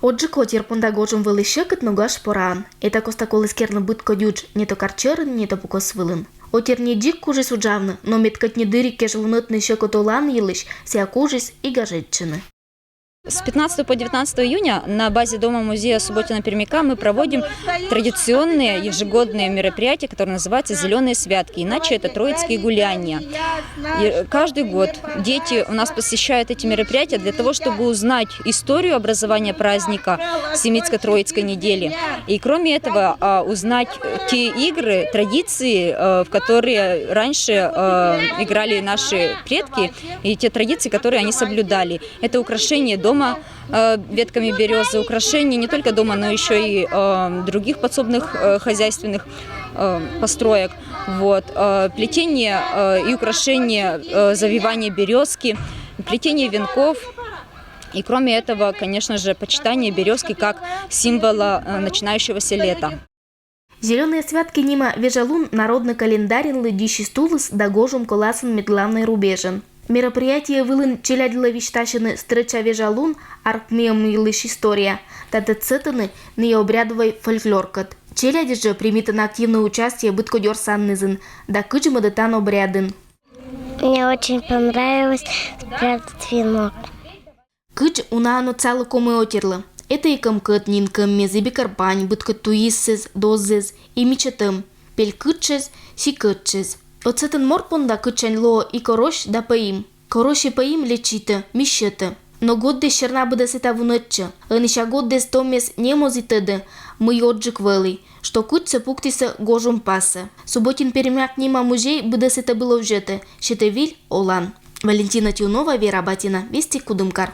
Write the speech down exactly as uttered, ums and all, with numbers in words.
Отже, котир понда гожум вӧлі сьӧкыд, но гаж пораӧн. Эта коста колӧ эскерны быдкодь удж, не то кар чӧрын, не то пукос вылын. Отир не дзик кужис уджавны, но мед кӧть не дыр и кежлунӧдны сьӧкыд олан йылысь, сійӧ кужис и гажӧдчыны. С пятнадцатого по девятнадцатое июня на базе Дома-музея Субботина-Пермяка мы проводим традиционные ежегодные мероприятия, которые называются «Зелёные святки», иначе это «Троицкие гуляния». И каждый год дети у нас посещают эти мероприятия для того, чтобы узнать историю образования праздника Семитско-Троицкой недели. И кроме этого, а, узнать те игры, традиции, э, в которые раньше, э, играли наши предки, и те традиции, которые они соблюдали. Это украшение дома, э, ветками березы, украшение не только дома, но ещё и, э, других подсобных, э, хозяйственных, э, построек. Вот. Э, плетение, э, и украшение, э, завивание березки, плетение венков. И кроме этого, конечно же, почитание березки как символа, э, начинающегося лета. «Зелёные святки» нима вежалун народнӧй календарьын лыддьысис тулыс да гожум коласын мед главнӧй рубежын. Мероприятие вылын челядьлы висьтасьӧны стрӧча вежалун аркмиӧм йылысь история да тӧдсӧдтӧны ныа обрядӧвӧй фольклоркӧд. Челядь жӧ примитӧны активнӧй участие быдкодь орсаннызын да кыдз мӧдӧдтан обрядын. Мне очень понравилось спрятать венок. Кыдз унаӧн отсалӧ коми отирлы. Этайӧ кӧмкӧт нин кӧммис, и бикӧрпань, быдкӧд туисыс, дозыс, и мичӧтӧм, пелькытшыс, сикӧтшыс. Ӧтсӧтӧн морт понда кытшань лоӧ и корось да пӧим. Корось и пӧим лечитӧ, миссьӧтӧ. Но годдэс серна быдӧс эта вунӧдчӧ. Ӧнія годдэс томмес не моз и тӧдӧ, мый отджык вӧлі, што кытшсӧ пуктісӧ гожум пасӧ. Субботин-Пермяк нима музей быдӧс эта было взьӧтӧ, сетӧ виль олан. Валентина Тюнова, Вера Батина, «Вести», Кудымкар.